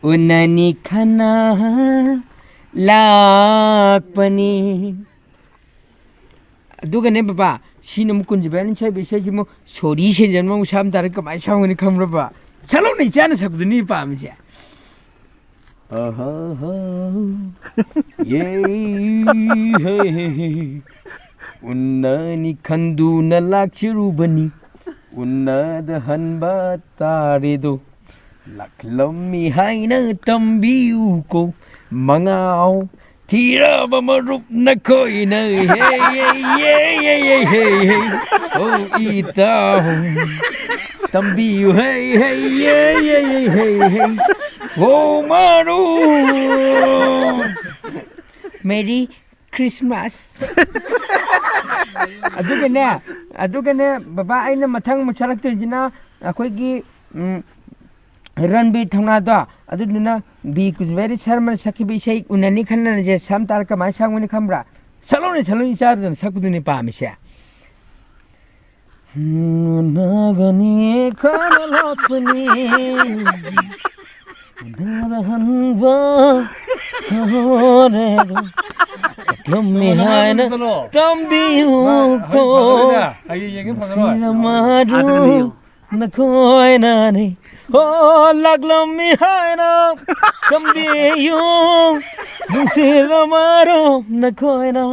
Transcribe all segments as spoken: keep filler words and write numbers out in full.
ꯎꯅꯅꯤ ꯈꯟꯅ ꯂꯥꯛꯄꯅꯤ꯫ ꯑꯗꯨꯒꯅꯦ ꯕꯕꯥ, ꯁꯤꯅ ꯑꯃꯨꯛ ꯀꯨꯟꯖꯕꯤꯔꯥꯅ ꯁꯛꯏꯕ ꯏꯁꯩꯁꯤ ꯑꯃꯨꯛ ꯁꯣꯔꯤ ꯁꯦꯟꯖꯟꯕ ꯑꯃꯨꯛ ꯁꯛꯑꯝ ꯇꯥꯔꯦ, ꯀꯃꯥꯏꯅ ꯁꯛꯑꯝꯒꯅꯤ ꯈꯪꯕ꯭ꯔꯕ? ꯁꯛꯂꯛꯎꯅꯦ, ꯏꯆꯥꯅ ꯁꯛꯄꯗꯨꯅꯤ ꯄꯥꯝꯃꯤꯁꯦ꯫ ꯑꯍꯥꯍꯥ꯫ ꯌꯦ, ꯍꯦ, ꯍꯦ, ꯍꯦ꯫ ꯎꯟꯅꯅꯤ ꯈꯟꯗꯨꯅ ꯂꯥꯛꯆꯔꯨꯕꯅꯤ, ꯎꯟꯅꯗ ꯍꯟꯕ ꯇꯥꯔꯦꯗꯣ꯫ ꯂꯥꯛꯂꯝꯃꯤ ꯍꯥꯏꯅ ꯇꯝꯕꯤꯌꯨꯀꯣ, ꯃꯉꯥꯎ ꯊꯤꯔꯕ ꯃꯔꯨꯞ ꯅꯈꯣꯏꯅ꯫ ꯍꯦ, ꯍꯦ, ꯍꯦ, ꯍꯦ, ꯍꯦ, ꯍꯦ꯫ ꯑꯣ, ꯏꯇꯥꯎ, ꯇꯝꯕꯤꯌꯨ꯫ ꯍꯦ, ꯍꯦ, ꯍꯦ, ꯍꯦ, ꯍꯦ, ꯍꯦ, ꯍꯦ꯫ ꯑꯣ, ꯃꯔꯨꯞ꯫ ꯃꯦꯔꯤ ꯈ꯭ꯔꯤꯁꯃꯥꯁ꯫ ꯑꯗꯨꯒꯅꯦ, ꯑꯗꯨꯒꯅꯦ, ꯕꯕꯥ, ꯑꯩꯅ ꯃꯊꯪ ꯑꯃꯨꯛ ꯁꯛꯂꯛꯇꯣꯏꯁꯤꯅ ꯑꯩꯈꯣꯏꯒꯤ, ꯎꯝ, ꯔꯟꯕꯤꯔ ꯊꯧꯅꯥꯗꯣ, ꯑꯗꯨꯗꯨꯅ ꯕꯤ ꯀꯨꯟꯖꯕꯤꯔꯥꯅ ꯁꯛꯈꯤꯕ ꯏꯁꯩ ꯎꯅꯅꯤ ꯈꯟꯅꯅꯁꯦ ꯁꯛꯑꯝ ꯇꯥꯔ ꯀꯃꯥꯏꯅ ꯁꯛꯑꯝꯒꯅꯤ ꯈꯪꯕ꯭ꯔꯥ? ꯁꯛꯂꯛꯎꯅꯦ, ꯁꯛꯂꯛꯎꯅꯦ, ꯏꯆꯥꯗꯨꯅ ꯁꯛꯄꯗꯨꯅꯦ ꯄꯥꯝꯃꯤꯁꯦ꯫ ꯎꯅꯒꯅꯤ ꯈꯟꯅ ꯂꯥꯛꯄꯅꯤ, ꯎꯅꯗ ꯍꯟꯕ ꯇꯥꯔꯦꯗꯣ꯫ ꯂꯥꯛꯂꯝꯃꯤ ꯍꯥꯏꯅ ꯇꯝꯕꯤꯌꯨꯀꯣ꯫ ꯍꯌꯦꯡ ꯌꯦꯡꯒꯦ ꯐꯪꯉꯔꯣꯏ꯫ ꯅꯨꯡꯁꯤꯔꯕ ꯃꯔꯨꯞ ꯅꯈꯣꯏꯅꯅꯤ꯫ ꯑꯣ, ꯂꯥꯛꯂꯝꯃꯤ ꯍꯥꯏꯅ ꯇꯝꯕꯤꯌꯨ, ꯅꯨꯡꯁꯤꯔꯕ ꯃꯔꯨꯞ ꯅꯈꯣꯏꯅ꯫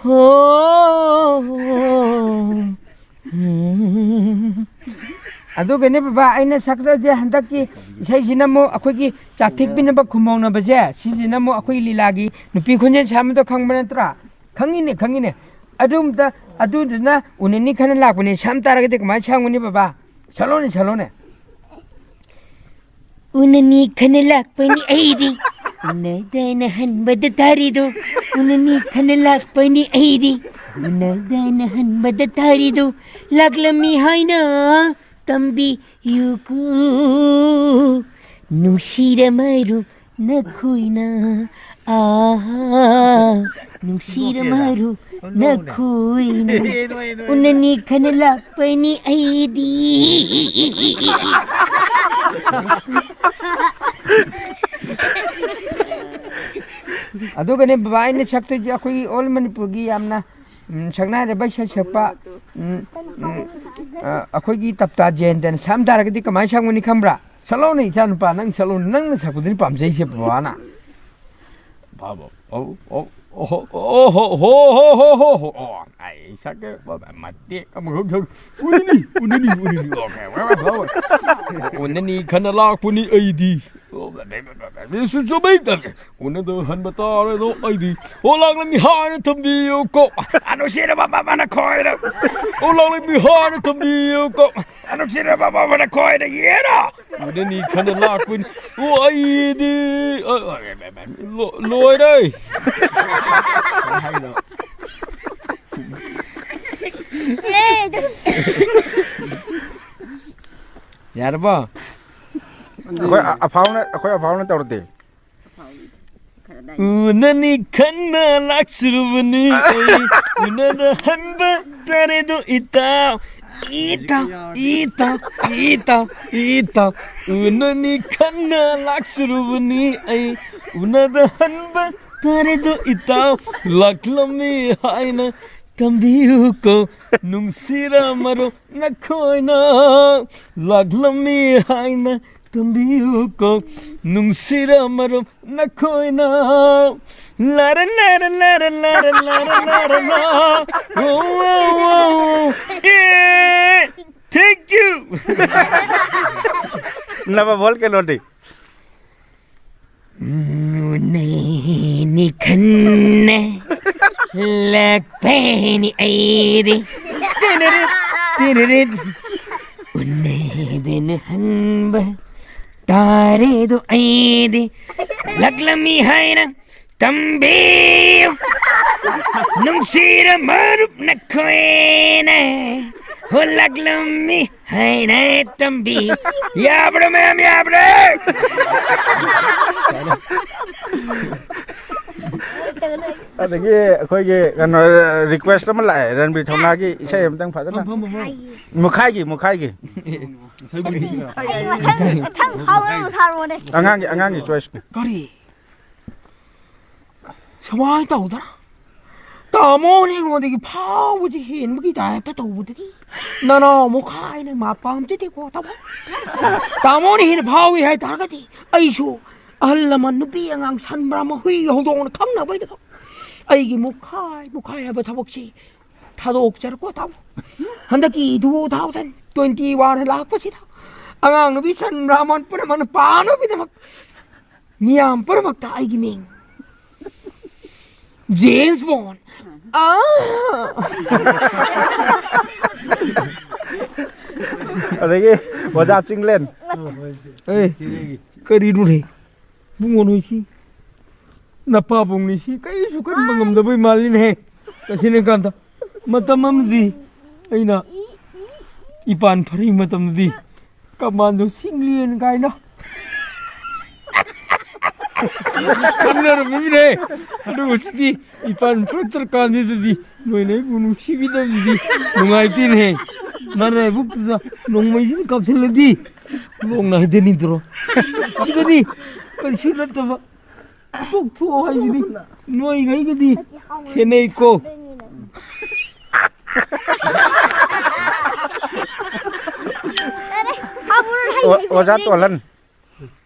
ꯍꯣ꯫ ꯑꯗꯨꯒꯅꯦ ꯕꯕꯥ, ꯑꯩꯅ ꯁꯛꯂꯁꯦ ꯍꯟꯗꯛꯀꯤ ꯏꯁꯩꯁꯤꯅ ꯑꯃꯨꯛ ꯑꯩꯈꯣꯏꯒꯤ ꯆꯥꯛꯊꯦꯛꯄꯤꯅꯕ ꯈꯨꯃꯧꯅꯕꯁꯦ, ꯁꯤꯁꯤꯅ ꯑꯃꯨꯛ ꯑꯩꯈꯣꯏ ꯂꯤꯂꯥꯒꯤ ꯅꯨꯄꯤ ꯈꯣꯟꯖꯦꯜ ꯁꯥꯕꯗꯣ ꯈꯪꯕ ꯅꯠꯇ꯭ꯔꯥ? ꯈꯪꯉꯤꯅꯦ, ꯈꯪꯉꯤꯅꯦ꯫ ꯑꯗꯨꯝꯇ, ꯑꯗꯨꯗꯨꯅ ꯎꯅꯅꯤ ꯈꯟꯅ ꯂꯥꯛꯄꯅꯦ ꯁꯛꯑꯝ ꯇꯥꯔꯒꯗꯤ ꯀꯃꯥꯏꯅ ꯁꯛꯑꯝꯒꯅꯤ ꯕꯕꯥ? ꯁꯛꯂꯣꯅꯦ, ꯁꯛꯂꯣꯅꯦ꯫ ꯎꯅꯅꯤ ꯈꯟꯅ ꯂꯥꯛꯄꯅꯤ ꯑꯩꯗꯤ, ꯎꯅꯗꯅ ꯍꯟꯕꯗ ꯇꯥꯔꯤꯗꯣ꯫ ꯎꯅꯅꯤ ꯈꯟꯅ ꯂꯥꯛꯄꯅꯤ ꯑꯩꯗꯤ, ꯎꯅꯗꯅ ꯍꯟꯕꯗ ꯇꯥꯔꯤꯗꯣ꯫ ꯂꯥꯛꯂꯝꯃꯤ ꯍꯥꯏꯅ ꯇꯝꯕꯤꯌꯨꯀꯣ, ꯅꯨꯡꯁꯤꯔ ꯃꯔꯨꯞ ꯅꯈꯣꯏꯅ꯫ ꯑꯥꯍꯥ, ꯅꯨꯡꯁꯤꯔ ꯃꯔꯨ ꯅꯈꯣꯏꯅ ꯎꯅꯅꯤ ꯈꯟꯅ ꯂꯥꯛꯄꯅꯤ ꯑꯩꯗꯤ꯫ ꯑꯗꯨꯒꯅꯦ ꯕꯕꯥ, ꯑꯩꯅ ꯁꯛꯇꯣꯏꯁꯦ ꯑꯩꯈꯣꯏꯒꯤ ꯑꯣꯜ ꯃꯅꯤꯄꯨꯔꯒꯤ ꯌꯥꯝꯅ, ꯎꯝ, ꯁꯛꯅꯥꯏꯔꯕ ꯏꯁꯩ ꯁꯛꯄ, ꯎꯝ, ꯎꯝ, ꯑ, ꯑꯩꯈꯣꯏꯒꯤ ꯇꯞꯇꯥ ꯖꯌꯟꯇꯅ ꯁꯛꯑꯝ ꯇꯥꯔꯒꯗꯤ ꯀꯃꯥꯏꯅ ꯁꯛꯑꯝꯒꯅꯤ ꯈꯪꯕ꯭ꯔꯥ? ꯁꯛꯂꯛꯎꯅꯦ, ꯏꯆꯥ ꯅꯨꯄꯥ, ꯅꯪ ꯁꯛꯂꯛꯎꯅꯦ, ꯅꯪꯅ ꯁꯛꯄꯗꯨꯅꯤ ꯄꯥꯝꯖꯩꯁꯦ ꯕꯕꯥꯅ꯫ ꯕꯥꯕ, ꯑꯧ, ꯑꯧ, ꯑꯣꯍꯣ, ꯑꯣꯍꯣ, ꯍꯣ, ꯍꯣ, ꯍꯣ, ꯍꯣ, ꯍꯣ, ꯑꯣ, ꯑꯩ ꯁꯛꯀꯦ, ꯕꯥꯕ, ꯃꯇꯦꯛ ꯑꯃꯈꯛ ꯁꯛ-, ꯎꯅꯅꯤ, ꯎꯅꯅꯤ, ꯎꯅꯅꯤ, ꯑꯣ, ꯀꯩ, ꯋꯥ, ꯋꯥ, ꯋꯥ, ꯋꯥ꯫ ꯎꯅꯅꯤ ꯈꯟꯅ ꯂꯥꯛꯄꯅꯤ ꯑꯩꯗꯤ꯫ ꯑꯣ, ꯕꯥꯕ, ꯕꯥꯕ, ꯕꯥꯕ, ꯕꯥꯕ, ꯁꯨ-, ꯆꯨꯝꯃꯤ, ꯕꯥꯕ꯫ ꯎꯅꯗ ꯍꯟꯕ ꯇꯥꯔꯦꯗꯣ ꯑꯩꯗꯤ꯫ ꯑꯣ, ꯂꯥꯛꯂꯝꯃꯤ ꯍꯥꯏꯅ ꯊꯝꯕꯤꯌꯨꯀꯣ꯫ ꯑꯅꯨꯁꯤꯔꯕ ꯕꯥꯕ ꯅꯈꯣꯏꯗ꯫ ꯑꯣ, ꯂꯥꯛꯂꯝꯃꯤ ꯍꯥꯏꯅ ꯊꯝꯕꯤꯌꯨꯀꯣ꯫ ꯑꯅꯨꯁꯤꯔꯕ ꯕꯥꯕ ꯅꯈꯣꯏꯗ ꯌꯦꯔꯣ꯫ ꯎꯅꯅꯤ ꯈꯟꯅ ꯂꯥꯛꯄꯅꯤ꯫ ꯑꯣ, ꯑꯩꯗꯤ, ꯑ, ꯑ, ꯂꯣ-, ꯂꯣꯏꯔꯦ꯫ ꯌꯥꯔꯕꯣ? ꯑꯩꯈꯣꯏ ꯑ-, ꯑꯐꯥꯎꯅ, ꯑꯩꯈꯣꯏ ꯑꯐꯥꯎꯅ ꯇꯧꯔꯗꯤ꯫ ꯎꯅꯅꯤ ꯈꯟꯅ ꯂꯥꯛꯆꯔꯨꯕꯅꯤ ꯑꯩ, ꯎꯅꯗ ꯍꯟꯕ ꯇꯥꯔꯦꯗꯣ ꯏꯇꯥꯎ꯫ ꯏꯇꯥꯎ, ꯏꯇꯥꯎ, ꯏꯇꯥꯎ, ꯏꯇꯥꯎ, ꯎꯅꯅꯤ ꯈꯟꯅ ꯂꯥꯛꯆꯔꯨꯕꯅꯤ ꯑꯩ, ꯎꯅꯗ ꯍꯟꯕ ꯇꯥꯔꯦꯗꯣ ꯏꯇꯥꯎ꯫ ꯂꯥꯛꯂꯝꯃꯤ ꯍꯥꯏꯅ ꯇꯝꯕꯤꯌꯨꯀꯣ, ꯅꯨꯡꯁꯤꯔ ꯃꯔꯨꯞ ꯅꯈꯣꯏꯅ꯫ ꯂꯥꯛꯂꯝꯃꯤ ꯍꯥꯏꯅ ꯇꯝꯕꯤꯌꯨꯀꯣ, ꯅꯨꯡꯁꯤꯔ ꯃꯔꯨꯞ ꯅꯈꯣꯏꯅ꯫ ꯂꯥꯔ, ꯂꯥꯔ, ꯂꯥꯔ, ꯂꯥꯔ, ꯂꯥꯔ, ꯂꯥꯔ, ꯂꯥ꯫ ꯋꯣ, ꯋꯣ, ꯋꯣ, ꯋꯣ꯫ ꯑꯦ, thank you꯫ ꯅꯕ ꯕꯣꯜ ꯀꯩꯅꯣꯗꯤ? ꯎꯅꯅꯤ ꯈꯟꯅ ꯂꯥꯛꯄꯅꯤ ꯑꯩꯗꯤ꯫ ꯇꯤꯔꯤꯔꯤꯠ, ꯇꯤꯔꯤꯔꯤꯠ꯫ ꯎꯅꯗꯅ ꯍꯟꯕ ꯇꯥꯔꯦꯗꯣ ꯑꯩꯗꯤ꯫ ꯂꯛꯂꯝꯃꯤ ꯍꯥꯏꯅ ꯇꯝꯕꯤꯌꯨ꯫ ꯅꯨꯡꯁꯤꯔ ꯃꯔꯨꯞ ꯅꯈꯣꯏꯅ ꯍꯨꯜꯂꯛꯂꯝꯃꯤ ꯍꯥꯏꯅ ꯇꯝꯕꯤꯌꯨ꯫ ꯌꯥꯕ꯭ꯔꯥ ꯃꯌꯥꯝ, ꯌꯥꯕ꯭ꯔꯥ? ꯑꯗꯒꯤ ꯑꯩꯈꯣꯏꯒꯤ ꯀꯩꯅꯣ, ꯔꯤꯀ꯭ꯋꯦꯁ ꯑꯃ ꯂꯥꯛꯑꯦ, ꯔꯟꯕꯤꯔ ꯊꯧꯅꯥꯒꯤ ꯏꯁꯩ ꯑꯃꯇꯪ ꯐꯖꯅ꯫ ꯐꯝ, ꯐꯝ, ꯐꯝ, ꯐꯝ꯫ ꯃꯨꯈꯥꯏꯒꯤ, ꯃꯨꯈꯥꯏꯒꯤ꯫ ꯑꯩ ꯃꯊꯪ, ꯃꯊꯪ ꯍꯥꯎꯅꯕ ꯁꯥꯔꯛꯑꯣꯅꯦ꯫ ꯑꯉꯥꯡꯒꯤ, ꯑꯉꯥꯡꯒꯤ ꯆꯣꯏꯁꯅꯦ꯫ ꯀꯔꯤ? ꯁꯨꯃꯥꯏꯅ ꯇꯧꯗꯅ ꯇꯥꯃꯣꯅ ꯑꯩꯉꯣꯟꯗꯒꯤ ꯐꯥꯎꯕꯁꯤ ꯍꯦꯟꯕꯒꯤ ꯇꯥꯏꯞꯇ ꯇꯧꯕꯗꯗꯤ ꯅꯅꯥꯎ ꯃꯨꯈꯥꯏꯅ ꯃꯥ ꯄꯥꯝꯖꯗꯦꯀꯣ, ꯇꯥꯃꯣ꯫ ꯇꯥꯃꯣꯅ ꯍꯦꯟꯅ ꯐꯥꯎꯏ ꯍꯥꯏ ꯇꯥꯔꯒꯗꯤ ꯑꯩꯁꯨ ꯑꯍꯜ ꯂꯃꯟ, ꯅꯨꯄꯤ ꯑꯉꯥꯡ, ꯁꯟ ꯕ꯭ꯔꯥꯍꯃ, ꯍꯨꯏ ꯍꯧꯗꯣꯡꯅ ꯈꯪꯅꯕꯩꯗꯃꯛ ꯑꯩꯒꯤ ꯃꯨꯈꯥꯏ ꯃꯨꯈꯥꯏ ꯍꯥꯏꯕ ꯊꯕꯛꯁꯤ ꯊꯥꯗꯣꯛꯆꯔꯀꯣ, ꯇꯥꯃꯣ꯫ ꯍꯟꯗꯛꯀꯤ two thousand twenty one ꯂꯥꯛꯄꯁꯤꯗ ꯑꯉꯥꯡ ꯅꯨꯄꯤ ꯁꯟ ꯕ꯭ꯔꯥꯍꯃꯟ ꯄꯨꯝꯅꯃꯛꯅ ꯄꯥꯅꯕꯒꯤꯗꯃꯛ ꯃꯤꯌꯥꯝ ꯄꯨꯝꯅꯃꯛꯇ ꯑꯩꯒꯤ ꯃꯤꯡ ꯖꯦꯝꯁ ꯕꯣꯟ꯫ ꯑꯥ! ꯑꯗꯒꯤ ꯑꯣꯖꯥ ꯆꯤꯡꯂꯦꯟ꯫ ꯑꯦ, ꯀꯔꯤꯅꯣꯅꯦ? ꯏꯕꯨꯡꯉꯣ ꯅꯣꯏꯁꯤ, ꯅꯄꯥꯕꯨꯡꯅꯤꯁꯤ ꯀꯔꯤꯁꯨ ꯈꯟꯕ ꯉꯝꯗꯕꯩ ꯃꯥꯜꯂꯤꯅꯦꯍꯦ꯫ ꯇꯁꯦꯡꯅ ꯀꯥꯟꯗ ꯃꯇꯝ ꯑꯃꯗꯤ ꯑꯩꯅ ꯏꯄꯥꯟ ꯐꯔꯤ ꯃꯇꯝꯗꯗꯤ ꯀꯃꯥꯟꯗꯣ ꯁꯤꯡꯂꯦꯟ ꯀꯥꯏꯅ ꯈꯪꯅꯔꯝꯃꯤꯅꯦ꯫ ꯑꯗꯨꯒ ꯍꯧꯖꯤꯛꯇꯤ ꯏꯄꯥꯟ ꯐꯔꯛꯇ꯭ꯔ ꯀꯥꯟꯁꯤꯗꯗꯤ ꯅꯣꯏꯅ ꯑꯩꯕꯨ ꯅꯨꯡꯁꯤꯕꯤꯗꯕꯗꯨꯗꯤ ꯅꯨꯡꯉꯥꯏꯇꯦꯅꯦꯍꯦ꯫ ꯅꯔꯥꯏꯕꯛꯇꯨꯗ ꯅꯣꯡꯃꯩꯁꯤꯅ ꯀꯥꯞꯁꯤꯜꯂꯗꯤ ꯂꯣꯡꯅ ꯍꯩꯗꯅꯤꯡꯗ꯭ꯔꯣ? ꯁꯤꯗꯗꯤ ꯀꯔꯤꯁꯨ ꯅꯠꯇꯕ ꯇꯣꯛꯊꯣꯛꯑꯣ ꯍꯥꯏꯁꯤꯗꯤ ꯅꯣꯏꯒꯩꯒꯗꯤ ꯈꯦꯠꯅꯩꯀꯣ꯫ ꯑꯣ-, ꯑꯣꯖꯥ ꯇꯣꯜꯍꯟ꯫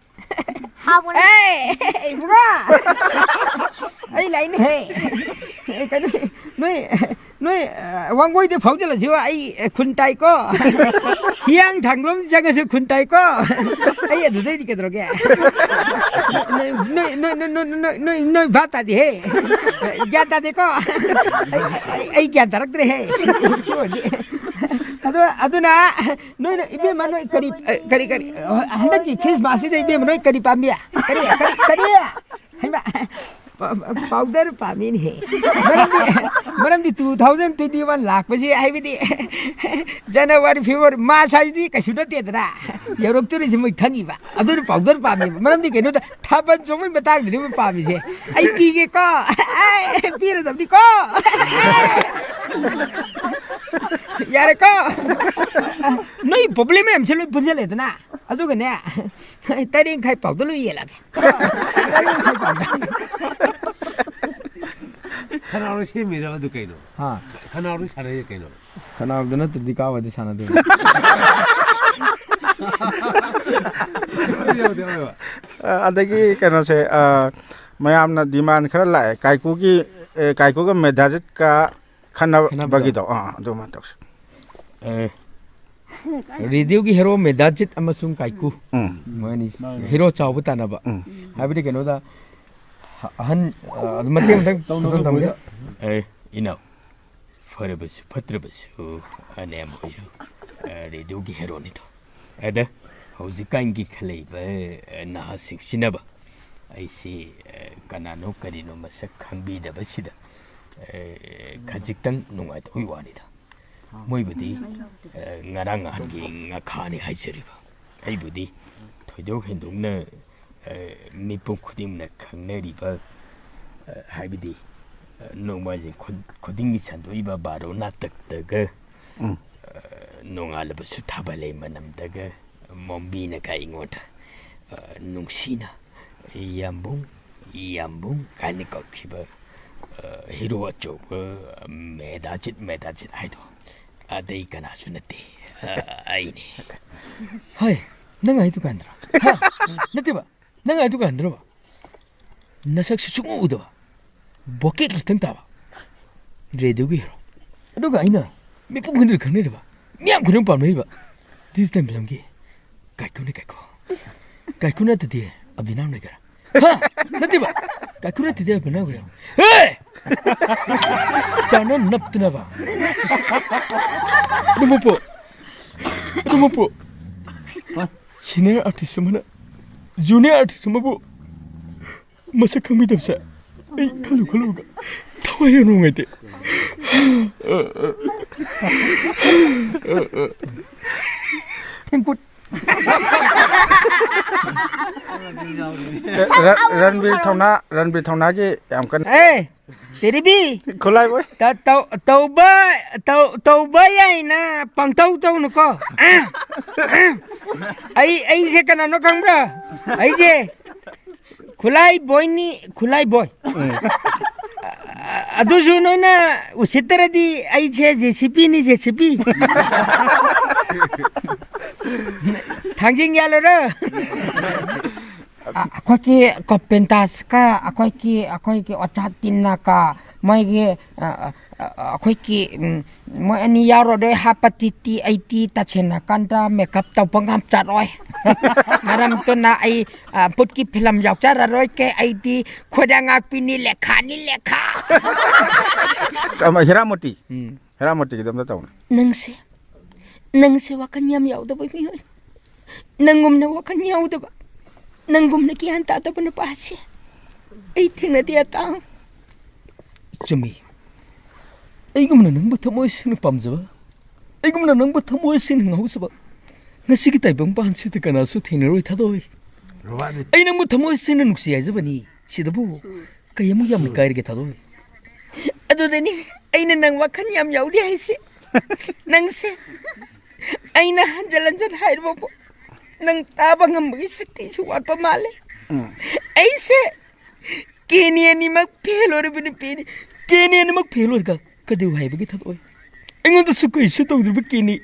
ꯍꯥꯎꯕꯅꯦ꯫ ꯑꯦ, ꯏꯕꯨꯡꯉꯣ! ꯑꯩ ꯂꯥꯛꯏꯅꯦꯍꯦ꯫ ꯀꯩꯅꯣ, ꯅꯣꯏ, ꯅꯣꯏ, ꯑ, ꯋꯥꯡꯒꯣꯏꯗ ꯐꯥꯎꯖꯜꯂꯁꯤꯕ, ꯑꯩ, ꯑ, ꯈꯨꯟ ꯇꯥꯏꯀꯣ꯫ ꯍꯤꯌꯥꯡ ꯊꯥꯡꯂꯣꯝ ꯆꯪꯉꯁꯨ ꯈꯨꯟ ꯇꯥꯏꯀꯣ꯫ ꯑꯩ ꯑꯗꯨꯗꯩꯗꯤ ꯀꯩꯗꯧꯔꯒꯦ? ꯅꯣꯏ, ꯅꯣꯏ, ꯅꯣꯏ ꯚꯥꯞ ꯇꯥꯗꯦꯍꯦ꯫ ꯒ꯭ꯌꯥꯟ ꯇꯥꯗꯦꯀꯣ꯫ ꯑꯩ, ꯑꯩ, ꯑꯩ ꯒ꯭ꯌꯥꯟ ꯇꯥꯔꯛꯇ꯭ꯔꯦꯍꯦ꯫ ꯁꯤ ꯑꯣꯏꯔꯗꯤ꯫ ꯑꯗꯣ, ꯑꯗꯨꯅ ꯅꯣꯏꯅ, ꯏꯕꯦꯝꯃ, ꯅꯣꯏ ꯀꯔꯤ, ꯑ, ꯀꯔꯤ, ꯀꯔꯤ, ꯑ, ꯍꯟꯗꯛꯀꯤ ꯈ꯭ꯔꯤꯁꯃꯥꯁꯁꯤꯗ, ꯏꯕꯦꯝꯃ, ꯅꯣꯏ ꯀꯔꯤ ꯄꯥꯝꯃꯤ? ꯀꯔꯤ, ꯀꯔꯤ, ꯀꯔꯤ? ꯍꯩꯃꯥ, ꯄꯥꯎꯗꯔ ꯄꯥꯝꯃꯤꯅꯦꯍꯦ꯫ ꯃꯔꯝꯗꯤ, ꯃꯔꯝꯗꯤ two thousand twenty one ꯂꯥꯛꯄꯁꯦ, ꯍꯥꯏꯕꯗꯤ January, February, March ꯍꯥꯏꯁꯤꯗꯤ ꯀꯩꯁꯨ ꯅꯠꯇꯦꯗꯅ, ꯌꯧꯔꯛꯇꯣꯔꯤꯁꯤ ꯃꯣꯏ ꯈꯪꯉꯤꯕ꯫ ꯑꯗꯨꯅ ꯄꯥꯎꯗꯔ ꯄꯥꯝꯃꯤꯕ꯫ ꯃꯔꯝꯗꯤ ꯀꯩꯅꯣꯗ, ꯊꯥꯕꯜ ꯆꯣꯡꯕꯩ ꯃꯇꯥꯡꯗꯨꯅꯤ ꯃꯣꯏ ꯄꯥꯝꯃꯤꯁꯦ꯫ ꯑꯩ ꯄꯤꯒꯦꯀꯣ꯫ ꯑꯦ, ꯄꯤꯔꯗꯕꯅꯤꯀꯣ꯫ ꯌꯥꯔꯦꯀꯣ꯫ ꯅꯣꯏ problem ꯃꯌꯥꯝꯁꯦ ꯂꯣꯏ ꯄꯨꯟꯁꯤꯜꯂꯦꯗꯅ, ꯑꯗꯨꯒꯅꯦ, ꯇꯔꯦꯠ ꯃꯈꯥꯏ ꯄꯥꯎꯗ ꯂꯣꯏ ꯌꯦꯜꯂꯒꯦ꯫ ꯈꯅꯥꯎꯅ ꯁꯦꯝꯃꯤꯔꯕ ꯑꯗꯨ ꯀꯩꯅꯣ? ꯍꯥ? ꯈꯅꯥꯎꯅ ꯁꯥꯟꯅꯩꯔ ꯀꯩꯅꯣ? ꯈꯅꯥꯎꯗ ꯅꯠꯇ꯭ꯔꯗꯤ ꯀꯥꯋꯥꯏꯗ ꯁꯥꯟꯅꯗꯣꯏꯅꯣ? ꯌꯥꯎꯗꯦ, ꯌꯥꯎꯗꯦ꯫ ꯑ, ꯑꯗꯒꯤ ꯀꯩꯅꯣꯁꯦ, ꯑ, ꯃꯌꯥꯝꯅ demand ꯈꯔ ꯂꯥꯛꯑꯦ, ꯀꯥꯏꯀꯨꯒꯤ, ꯑꯦ, ꯀꯥꯏꯀꯨꯒ ꯃꯦꯙꯥꯖꯤꯠꯀ ꯈꯟꯅꯕꯒꯤꯗꯣ꯫ ꯑꯥ, ꯑꯗꯨꯃꯥꯏꯅ ꯇꯧꯁꯤ꯫ ꯑꯦ, ꯔꯦꯗꯤꯑꯣꯒꯤ ꯍꯦꯔꯣ ꯃꯦꯗꯥꯖꯤꯠ ꯑꯃꯁꯨꯡ ꯀꯥꯏꯀꯨ, ꯎꯝ꯫ ꯃꯣꯏ ꯑꯅꯤ ꯍꯦꯔꯣ ꯆꯥꯎꯕ ꯇꯥꯟꯅꯕ꯫ ꯎꯝ꯫ ꯍꯥꯏꯕꯗꯤ ꯀꯩꯅꯣꯗ, ꯑꯍꯟ, ꯑ, ꯑꯗꯨ ꯃꯇꯦꯛ ꯑꯃꯇꯪ ꯇꯧꯅꯕ ꯇꯝꯒꯦ꯫ ꯑꯦ, ꯏꯅꯥꯎ, ꯐꯔꯕꯁꯨ ꯐꯠꯇ꯭ꯔꯕꯁꯨ, ꯑꯅꯦꯝꯕꯣꯏꯁꯨ, ꯑ, ꯔꯦꯗꯤꯑꯣꯒꯤ ꯍꯦꯔꯣꯅꯤꯗꯣ꯫ ꯑꯗ ꯍꯧꯖꯤꯛꯀꯥꯟꯒꯤ ꯈꯜꯂꯛꯏꯕ, ꯑ, ꯅꯍꯥꯁꯤꯡꯁꯤꯅꯕ ꯑꯩꯁꯤ, ꯑ, ꯀꯅꯥꯅꯣ ꯀꯔꯤꯅꯣ ꯃꯁꯛ ꯈꯪꯕꯤꯗꯕꯁꯤꯗ, ꯑ, ꯈꯖꯤꯛꯇꯪ ꯅꯨꯡꯉꯥꯏꯇꯕꯒꯤ ꯋꯥꯅꯤꯗ꯫ ꯃꯣꯏꯕꯨꯗꯤ, ꯑ, ꯉꯔꯥꯡ ꯅꯍꯥꯟꯒꯤ ꯉꯥꯈꯥꯅꯤ ꯍꯥꯏꯖꯔꯤꯕ꯫ ꯑꯩꯕꯨꯗꯤ ꯊꯣꯏꯗꯣꯛ ꯍꯦꯟꯗꯣꯛꯅ, ꯑ, ꯃꯤꯄꯨꯝ ꯈꯨꯗꯤꯡꯅ ꯈꯪꯅꯔꯤꯕ, ꯑ, ꯍꯥꯏꯕꯗꯤ, ꯑ, ꯅꯣꯡꯃꯥꯏꯖꯤꯡ ꯈꯨ-, ꯈꯨꯗꯤꯡꯒꯤ ꯁꯟꯗꯣꯛꯏꯕ ꯕꯥꯔꯣ ꯅꯥꯇꯛꯇꯒ, ꯎꯝ꯫ ꯑ, ꯅꯣꯡꯉꯥꯜꯂꯕꯁꯨ ꯊꯥꯕꯜꯂꯩ ꯃꯅꯝꯗꯒ ꯃꯣꯝꯕꯤꯅꯒ ꯑꯩꯉꯣꯟꯗ, ꯑ, ꯅꯨꯡꯁꯤꯅ "ꯌꯥꯝꯕꯨꯡ, ꯌꯥꯝꯕꯨꯡ" ꯀꯥꯏꯅ ꯀꯧꯈꯤꯕ, ꯑ, ꯍꯤꯔꯣ ꯑꯆꯧꯕ ꯃꯦꯗꯥꯖꯤꯠ, ꯃꯦꯗꯥꯖꯤꯠ ꯍꯥꯏꯗꯣ ꯑꯇꯩ ꯀꯅꯥꯁꯨ ꯅꯠꯇꯦ, ꯑ, ꯑꯩꯅꯤ꯫ ꯍꯣꯏ, ꯅꯪ ꯍꯥꯏ ꯗꯨꯀꯥꯟꯗꯨꯔꯣ? ꯍꯥ? ꯅꯠꯇꯦꯕ, ꯅꯪ ꯍꯥꯏ ꯗꯨꯀꯥꯟꯗꯨꯔꯣꯕ? ꯅꯁꯛꯁꯨ ꯁꯨꯡꯎ ꯎꯗꯕ, ꯕꯣꯀꯦꯠ ꯈꯛꯇꯪ ꯇꯥꯕ ꯔꯦꯗꯤꯑꯣꯒꯤ ꯍꯦꯔꯣ꯫ ꯑꯗꯨꯒ ꯑꯩꯅ ꯃꯤꯄꯨꯝ ꯈꯨꯗꯤꯡꯅ ꯈꯪꯅꯔꯤꯕ, ꯃꯤꯌꯥꯝ ꯈꯨꯗꯤꯡꯃꯛ ꯄꯥꯝꯅꯔꯤꯕ ꯗꯤꯖꯤꯇꯦꯜ ꯐꯤꯂꯝꯒꯤ ꯀꯥꯏꯀꯨꯅꯤ ꯀꯥꯏꯀꯨ꯫ ꯀꯥꯏꯀꯨ ꯅꯠꯇꯗꯤ ꯑꯕꯤꯅꯥꯝ ꯂꯩꯒꯦꯔꯥ? ꯍꯥ? ꯅꯠꯇꯦꯕ꯫ ꯀꯥꯏꯀꯨ ꯅꯠꯇꯗꯤ ꯑꯕꯤꯅꯥꯝ ꯂꯩꯒꯦꯔꯥ? ꯍꯦ! ꯇꯥꯅ ꯅꯞꯇꯅꯕ꯫ ꯑꯗꯨꯃꯛꯄꯨ, ꯑꯗꯨꯃꯛꯄꯨ senior artist ꯑꯃꯅ junior artist ꯑꯃꯕꯨ ꯃꯁꯛ ꯈꯪꯕꯤꯗꯕꯁꯦ ꯑꯩ ꯈꯜꯂꯨ ꯈꯜꯂꯨꯒ ꯊꯋꯥꯏ ꯌꯥꯝ ꯅꯨꯡꯉꯥꯏꯇꯦ꯫ ꯏꯟꯄꯨꯠ꯫ ꯔ-, ꯔꯟꯕꯤꯔ ꯊꯧꯅꯥ, ꯔꯟꯕꯤꯔ ꯊꯧꯅꯥꯒꯤ ꯌꯥꯝ ꯀꯟꯅ ꯑꯦ, ꯇꯦꯔꯤꯕꯤ꯫ ꯈꯨꯠꯂꯥꯏ ꯑꯣꯏ꯫ ꯇ-, ꯇꯧ-, ꯇꯧꯕ, ꯇꯧ-, ꯇꯧꯕ ꯌꯥꯏꯅ ꯄꯪꯇꯧ ꯇꯧꯅꯨꯀꯣ꯫ ꯑꯩ, ꯑꯩꯁꯦ ꯀꯅꯥꯅꯣ ꯈꯪꯕ꯭ꯔꯥ? ꯑꯩꯁꯦ ꯈꯨꯠꯂꯥꯏ ꯕꯣꯏꯅꯤ, ꯈꯨꯠꯂꯥꯏ ꯕꯣꯏ꯫ ꯎꯝ꯫ ꯑꯗꯨꯁꯨ ꯅꯣꯏꯅ ꯎꯁꯤꯠꯇ꯭ꯔꯗꯤ ꯑꯩꯁꯦ JCBꯅꯤ, JCB꯫ ꯊꯥꯡꯖꯤꯡ ꯌꯥꯜꯂꯨꯔꯣ꯫ ꯑ-, ꯑꯩꯈꯣꯏꯒꯤ ꯀꯣꯄꯦꯟꯇꯥꯁꯀ ꯑꯩꯈꯣꯏꯒꯤ, ꯑꯩꯈꯣꯏꯒꯤ ꯑꯣꯖꯥ ꯇꯤꯟꯅꯀ ꯃꯣꯏꯒꯤ, ꯑ, ꯑ, ꯑ, ꯑꯩꯈꯣꯏꯒꯤ, ꯎꯝ, ꯃꯣꯏ ꯑꯅꯤ ꯌꯥꯎꯔꯔꯣꯏ, ꯍꯥꯞꯄ ꯇꯤ ꯇꯤ ꯑꯩꯗꯤ ꯇꯁꯦꯡꯅ ꯀꯥꯟꯗ ꯃꯦꯀꯞ ꯇꯧꯕ ꯉꯝꯖꯔꯣꯏ꯫ ꯃꯔꯝꯗꯨꯅ ꯑꯩ, ꯑ, ꯚꯨꯠꯀꯤ ꯐꯤꯂꯝ ꯌꯥꯎꯖꯔꯔꯣꯏꯒꯦ, ꯑꯩꯗꯤ ꯈꯣꯏꯗ ꯉꯥꯛꯄꯤꯅꯤ, ꯂꯦꯈꯥꯅꯤ, ꯂꯦꯈꯥ꯫ ꯑꯃ ꯍꯤꯔꯥꯃꯣꯇꯤ꯫ ꯎꯝ꯫ ꯍꯦꯔꯥꯃꯣꯇꯤꯒꯤꯗꯣ ꯑꯝꯇ ꯇꯧꯅꯦ꯫ ꯅꯪꯁꯦ, ꯅꯪꯁꯦ ꯋꯥꯈꯜ ꯌꯥꯝ ꯌꯥꯎꯗꯕ ꯃꯤꯑꯣꯏ꯫ ꯅꯪꯒꯨꯝꯅ ꯋꯥꯈꯜ ꯌꯥꯎꯗꯕ, ꯅꯪꯒꯨꯝꯅ ꯒ꯭ꯌꯥꯟ ꯇꯥꯗꯕ ꯅꯨꯄꯥꯁꯦ ꯑꯩ ꯊꯦꯡꯅꯗꯦ, ꯑꯇꯥꯡ꯫ ꯆꯨꯝꯃꯤ꯫ ꯑꯩꯒꯨꯝꯅ ꯅꯪꯕꯨ ꯊꯃꯣꯏ ꯁꯦꯡꯅ ꯄꯥꯝꯖꯕ, ꯑꯩꯒꯨꯝꯅ ꯅꯪꯕꯨ ꯊꯃꯣꯏ ꯁꯦꯡꯅ ꯉꯥꯎꯖꯕ, ꯉꯁꯤꯒꯤ ꯇꯥꯏꯕꯪ ꯄꯥꯟꯁꯤꯗ ꯀꯅꯥꯁꯨ ꯊꯦꯡꯅꯔꯣꯏ, ꯊꯥꯗꯣꯏ꯫ ꯔꯣꯕꯥꯅꯤ꯫ ꯑꯩ ꯅꯪꯕꯨ ꯊꯃꯣꯏ ꯁꯦꯡꯅ ꯅꯨꯡꯁꯤ ꯍꯥꯏꯖꯕꯅꯤ꯫ ꯁꯤꯗꯕꯨ ꯀꯩ ꯑꯃꯨꯛ ꯌꯥꯝꯅ ꯀꯥꯏꯔꯒꯦ, ꯊꯥꯗꯣꯏ? ꯑꯗꯨꯗꯅꯤ ꯑꯩꯅ ꯅꯪ ꯋꯥꯈꯜ ꯌꯥꯝ ꯌꯥꯎꯗꯦ ꯍꯥꯏꯁꯦ꯫ ꯅꯪꯁꯦ ꯑꯩꯅ ꯍꯟꯖꯟ ꯍꯟꯖꯟ ꯍꯥꯏꯔꯕꯕꯨ ꯅꯪ ꯇꯥꯕ ꯉꯝꯕꯒꯤ ꯁꯛꯇꯤꯁꯨ ꯋꯥꯠꯄ ꯃꯥꯜꯂꯦ꯫ ꯎꯝ꯫ ꯑꯩꯁꯦ ꯀꯦꯅꯤ ꯑꯅꯤꯃꯛ ꯐꯦꯜ ꯑꯣꯏꯔꯕ ꯅꯨꯄꯤꯅꯤ꯫ ꯀꯦꯅꯤ ꯑꯅꯤꯃꯛ ꯐꯦꯜ ꯑꯣꯏꯔꯒ ꯀꯩꯗꯧ ꯍꯥꯏꯕꯒꯤ, ꯊꯥꯗꯣꯏ? ꯑꯩꯉꯣꯟꯗꯁꯨ ꯀꯩꯁꯨ ꯇꯧꯗ꯭ꯔꯤꯕ ꯀꯦꯅꯤ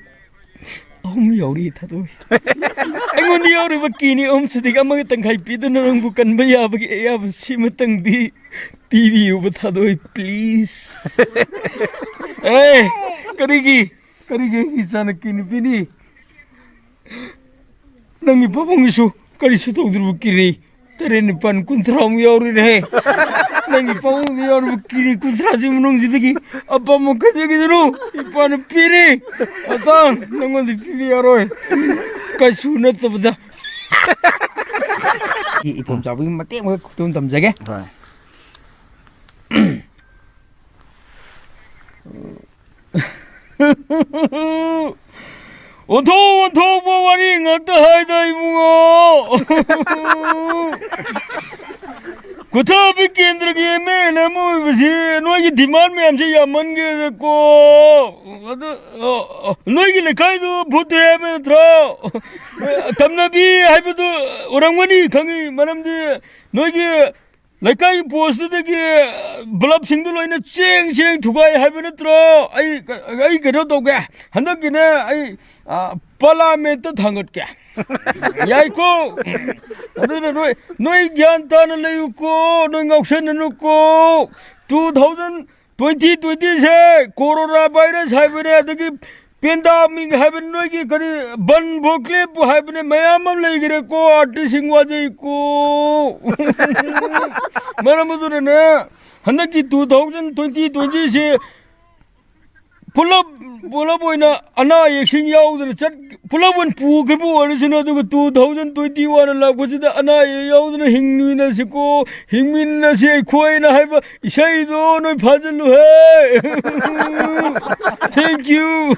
ꯑꯍꯨꯝ ꯌꯥꯎꯔꯤ, ꯊꯥꯗꯣꯏ꯫ ꯑꯩꯉꯣꯟꯗ ꯌꯥꯎꯔꯤꯕ ꯀꯦꯅꯤ ꯑꯍꯨꯝꯁꯤꯗꯒꯤ ꯑꯃꯒ ꯇꯪꯈꯥꯏ ꯄꯤꯗꯨꯅ ꯅꯪꯕꯨ ꯀꯟꯕ ꯌꯥꯕꯒꯤ ꯑꯌꯥꯕ ꯁꯤꯃꯇꯪꯗꯤ ꯄꯤꯕꯤꯌꯨꯕ, ꯊꯥꯗꯣꯏ, please꯫ ꯑꯦ, ꯀꯔꯤꯒꯤ, ꯀꯔꯤꯒꯤ ꯑꯩꯒꯤ ꯏꯆꯥꯅ ꯀꯦꯅꯤ ꯄꯤꯅꯤ? ꯅꯪꯒꯤ ꯄꯥꯕꯨꯡꯒꯤꯁꯨ ꯀꯔꯤꯁꯨ ꯇꯧꯗ꯭ꯔꯤꯕ ꯀꯦꯅꯤ ꯇꯔꯦꯠ, ꯅꯤꯄꯥꯜ, ꯀꯨꯟꯊ꯭ꯔꯥꯃꯨꯛ ꯌꯥꯎꯔꯤꯅꯦꯍꯦ꯫ ꯅꯪꯒꯤ ꯄꯥꯕꯨꯡꯗ ꯌꯥꯎꯔꯤꯕ ꯀꯦꯅꯤ ꯀꯨꯟꯊ꯭ꯔꯥꯁꯤ ꯃꯅꯨꯡꯁꯤꯗꯒꯤ ꯑꯄꯥꯝꯕ ꯈꯟꯖꯒꯤꯁꯅꯨ꯫ ꯏꯄꯥꯅ ꯄꯤꯔꯤ꯫ ꯑꯇꯥꯡ, ꯅꯪꯉꯣꯟꯗ ꯄꯤꯕ ꯌꯥꯔꯣꯏ꯫ ꯀꯩꯁꯨ ꯅꯠꯇꯕꯗ꯫ ꯏ-, ꯏꯄꯣꯝ ꯆꯥꯕꯒꯤ ꯃꯇꯦꯛ ꯑꯃꯒ ꯈꯨꯗꯣꯝ ꯇꯝꯖꯒꯦ꯫ ꯍꯣꯏ꯫ ꯑꯣꯟꯊꯣꯛ ꯑꯣꯟꯊꯣꯛꯄ ꯋꯥꯔꯤ ꯉꯥꯛꯇ ꯍꯥꯏꯗ, ꯏꯕꯨꯡꯉꯣ꯫ ꯀꯨꯊꯕꯤ ꯀꯦꯟꯗ꯭ꯔꯒꯤ ꯑꯦꯝ ꯑꯦꯜ ꯑꯃ ꯑꯣꯏꯕꯁꯤ ꯅꯣꯏꯒꯤ ꯗꯤꯃꯥꯟ ꯃꯌꯥꯝꯁꯤ ꯌꯥꯝꯃꯟꯒꯦꯗꯀꯣ꯫ ꯑꯗꯨ, ꯑ, ꯑ, ꯅꯣꯏꯒꯤ ꯂꯩꯀꯥꯏꯗꯨ ꯚꯨꯠ ꯊꯣꯛꯑꯦ ꯍꯥꯏꯕ ꯅꯠꯇ꯭ꯔꯣ? ꯇꯝꯅꯕꯤ ꯍꯥꯏꯕꯗꯨ ꯑꯣꯏꯔꯝꯒꯅꯤ ꯈꯪꯉꯤ, ꯃꯔꯝꯗꯤ ꯅꯣꯏꯒꯤ ꯂꯩꯀꯥꯏꯒꯤ ꯄꯣꯁꯇꯨꯗꯒꯤ ꯕꯂꯞꯁꯤꯡꯗꯨ ꯂꯣꯏꯅ ꯆꯦꯡ ꯆꯦꯡ ꯊꯨꯒꯥꯏ ꯍꯥꯏꯕ ꯅꯠꯇ꯭ꯔꯣ? ꯑꯩ, ꯑꯩ ꯀꯩꯅꯣ ꯇꯧꯒꯦ, ꯍꯟꯗꯛꯀꯤꯅꯦ ꯑꯩ, ꯑ, ꯄꯥꯔꯂꯥꯃꯦꯟꯠꯇ ꯊꯥꯡꯒꯠꯀꯦ꯫ ꯌꯥꯏꯀꯣ? ꯑꯗꯨꯅ ꯅꯣꯏ, ꯅꯣꯏ ꯒ꯭ꯌꯥꯟ ꯇꯥꯅ ꯂꯩꯌꯨꯀꯣ, ꯅꯣꯏ ꯉꯥꯎꯁꯟꯅꯅꯨꯀꯣ꯫ Two thousand twenty twenty ꯁꯦ ꯀꯣꯔꯣꯅꯥ ꯚꯥꯏꯔꯁ ꯍꯥꯏꯕꯅꯦ, ꯑꯗꯒꯤ ꯄꯦꯟꯗꯥꯃꯤꯛ ꯍꯥꯏꯕ, ꯅꯣꯏꯒꯤ ꯀꯔꯤ ꯕꯟ ꯕ꯭ꯂꯣꯀꯦꯠꯄꯨ ꯍꯥꯏꯕꯅꯦ, ꯃꯌꯥꯝ ꯑꯃ ꯂꯩꯈ꯭ꯔꯦꯀꯣ, ꯑꯥꯔꯇꯤꯁꯁꯤꯡ ꯋꯥꯖꯩꯀꯣ꯫ ꯃꯔꯝ ꯑꯗꯨꯅꯅꯦ, ꯍꯟꯗꯛꯀꯤ two thousand twenty twenty ꯁꯤ ꯄꯨꯂꯞ, ꯄꯨꯂꯞ ꯑꯣꯏꯅ ꯑꯅꯥ ꯑꯌꯦꯛꯁꯤꯡ ꯌꯥꯎꯗꯅ ꯆꯠ, ꯄꯨꯂꯞ ꯑꯣꯏꯅ ꯄꯨꯈꯤꯕ ꯑꯣꯏꯔꯁꯅꯨ, ꯑꯗꯨꯒ two thousand twenty one ꯂꯥꯛꯄꯁꯤꯗ ꯑꯅꯥ ꯑꯌꯦꯛ ꯌꯥꯎꯗꯅ ꯍꯤꯡꯃꯤꯟꯅꯁꯤꯀꯣ, ꯍꯤꯡꯃꯤꯟꯅꯁꯤ ꯑꯩꯈꯣꯏꯅ ꯍꯥꯏꯕ ꯏꯁꯩꯗꯣ ꯅꯣꯏ ꯐꯥꯖꯤꯜꯂꯨꯍꯦ꯫ Thank you꯫